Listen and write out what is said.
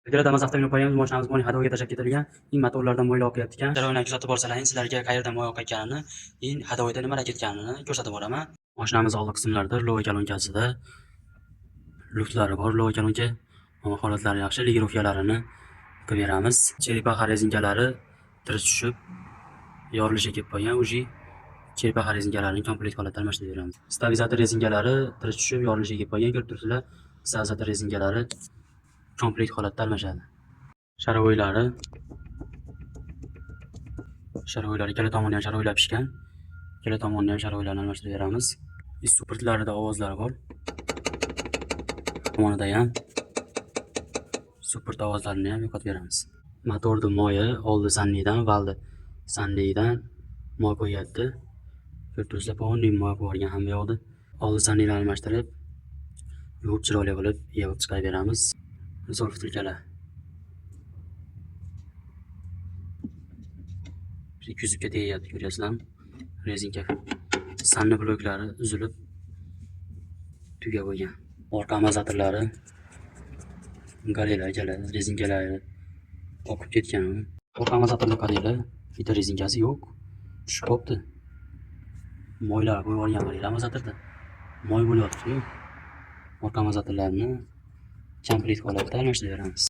Damas avtomobil qo'yamiz, mashinamiz moy hadoviga tashlab ketilgan. In motorlardan moylar oqyapti ekan. Jarayonni kuzatib borsalaring, sizlarga qayerdan moy oqayotganini, in hadovida nimalar ketganini ko'rsatib boraman. Mashinamiz oldi qismlarida rulovой kolonkasida luftlari bor, rulovой kolonka. Ammo holatlari yaxshi, ligirovkalarini qilib beramiz. Черепаха rezinkalari tiris tushib, yorilishga kelib qolgan. Уже черепаха rezinkalarini komplekt holatda almashtirib beramiz. Stabilizator rezinkalari tiris tushib, yorilishga kelib qolgan. Ko'rib turibsizlar, stabilizator rezinkalari komplekt holatda almashadi. Шаровой lari ikkala tomoni ham шаровой lar pishgan. Ikkala tomonni ham шаровой larni almashtirib beramiz. Suportlarida ovozlari bor. Tomonida ham suport ovozlarini ham yo'qotib beramiz. Motorni moyi oldi sannidan, valdi sannidan moy qo'yyapti. Ko'rib turibsizlar, полный moy qo'yib yuborgan hamma yoqda. Oldi sannilarni almashtirib, yuvib chiroyli qilib yig'ib chiqarib beramiz. Zo'r vtilkalar. Kuzubga tegyapti, ko'ryapsizlarmi? Rezinka sanni bloklari uzilib tugab qo'ygan. Orqa amortizatorlari qaranglar, akalar, rezinkalari oqib ketgan. Orqa amortizatorni qaranglar, bitta rezinkasi yo'q. Tushib qolibdi. Moylar qo'yib yuborgan qaranglar amortizatorda. Moy bo'lyapti-yu. Orqa amortizatorlarni komplekt holatda almashtirib beramiz.